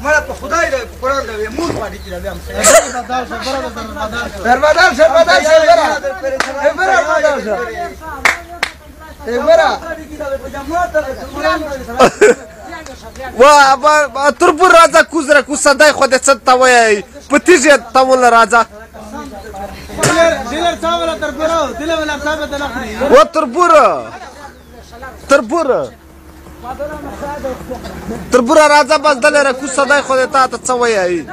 مړه په خدای دی په قرآن دی مور پاټي کې دی هم دربدار شه بدل شه برا بدل شه برا وا تربور راځه کوز را کوز دای خو دې څه ته وایي په تیږې ته ول راځه و تربور تربور تربور راځه بس دلې را کوز دای خو دې تا ته څه وایي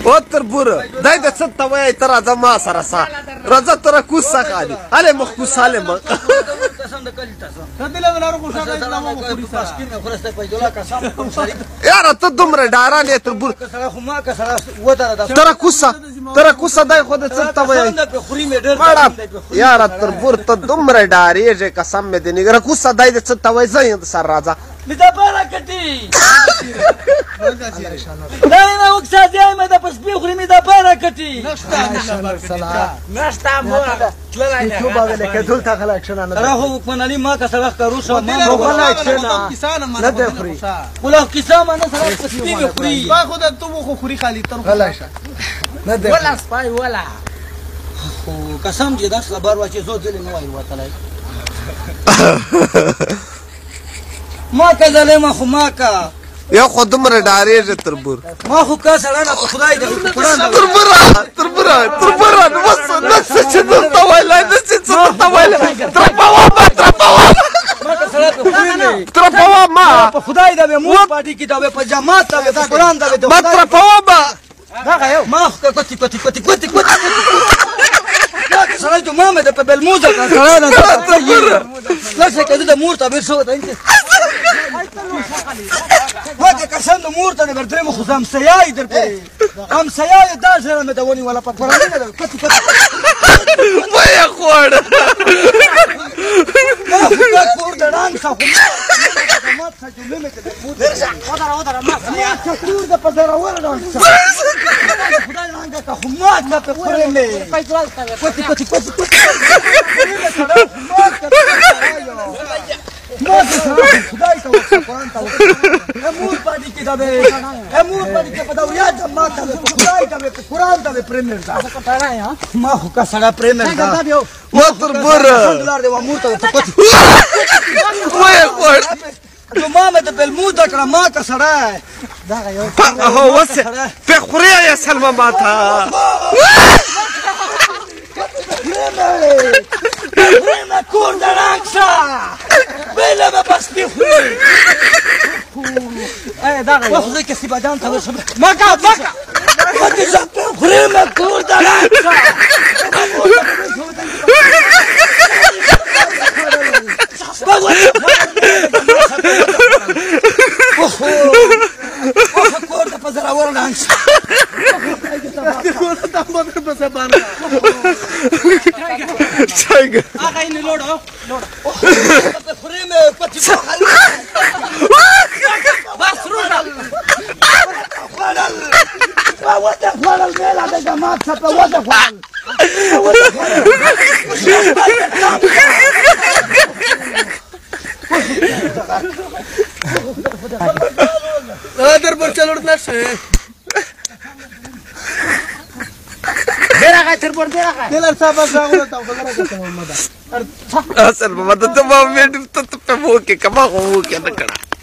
او تربور دای د څه ته وایي ته راځه ما سره سه راځه ته را کوز سه خالي هلې مخ کوز هلې مخ یاره ته دومره ډاران یې تربور ته را کوز سه ته را کوز سه دای خو د څه ته وایي مړه یاره تربور ته دومره ډارېږې قسم مې دې نه را کوز سه دای د څه ته وایي زه یم سره راځه مدبره کټي دا نه وکسا دی مې د پس پی خوري مې د پاره کټي نشتا مو تللی نه تو باغ لکه دلته خلک اکشن نه راهو وکمن علي ما کا سره کرو شو ما خو اکشن نه دی خوري ولا کیسه ما نه سره پس پی خوري ما خو د تو خو خوري خالي تر غلا شه نه دی ولا سپای ولا خو قسم چې دا خبر وا چې زه دل نه وای وتلای ما کا ظالم خو ما کا یو خو دومره ډارېږې تربور ما خو کا سړی نه په خدای دی قرآن تربوره تربوره تربوره نو بس نه څه چې درته ویلی نه چې څه درته ویلی ترپوه ما ترپوه ما کا سړی په خوري نه ترپوه ما په خدای دا به مور پاټي کې دا به په جماعت دا به په قرآن دا به ما ترپوه ما ما خو کوتي کوتي کوتي کوتي کوتي سړی ته ما مې د په بلموزه کا سړی نه لا څه کده د مور ته به شو ته وکه قسم د مور ته در درې مخ زم سیای در پرې هم سیای دا سره مې د ونی ولا په قرآن نه کوتي کوتي وای خوړ ما خو دا کور د رنګ څخه ما څه جملې مې ته ودره ودره ما کور د په زره ور رنګ څخه خدای رنګ کا خو ما ته په خورې مې کوتي کوتي کوتي کوتي ما ته خدای ته قرآن ته امور پاډي کې دا به امور پاډي کې په دوریا جماعت ته خدای ته په قرآن ته پرې مردا ما خو کا سړی پرې مردا و تربور دلار دی مور ته کوتي وای خوړ نو ما مې د بلمو د کړه ما کا سړی هو وس په خوري یا سلمہ ما ته ما کور د رنګ شه بله به بس پی خوري وخت کې سی بدن ته ورسم ما کا ما کا ما دې په خوري ما کور د رنګ شه کور ته په زراور رنګ شه څنګه هغه یې لوړو لوړو خوري مې پتی بس روزه خوړل وته خوړل مې لا د جماعت څخه وته خوړل دربار چلوړ نشه تربور دی راغی دلر صاحب راغله تا خبره کوم محمد اصل محمد ته ما مې ته په وکه کما خو وکه نه کړه.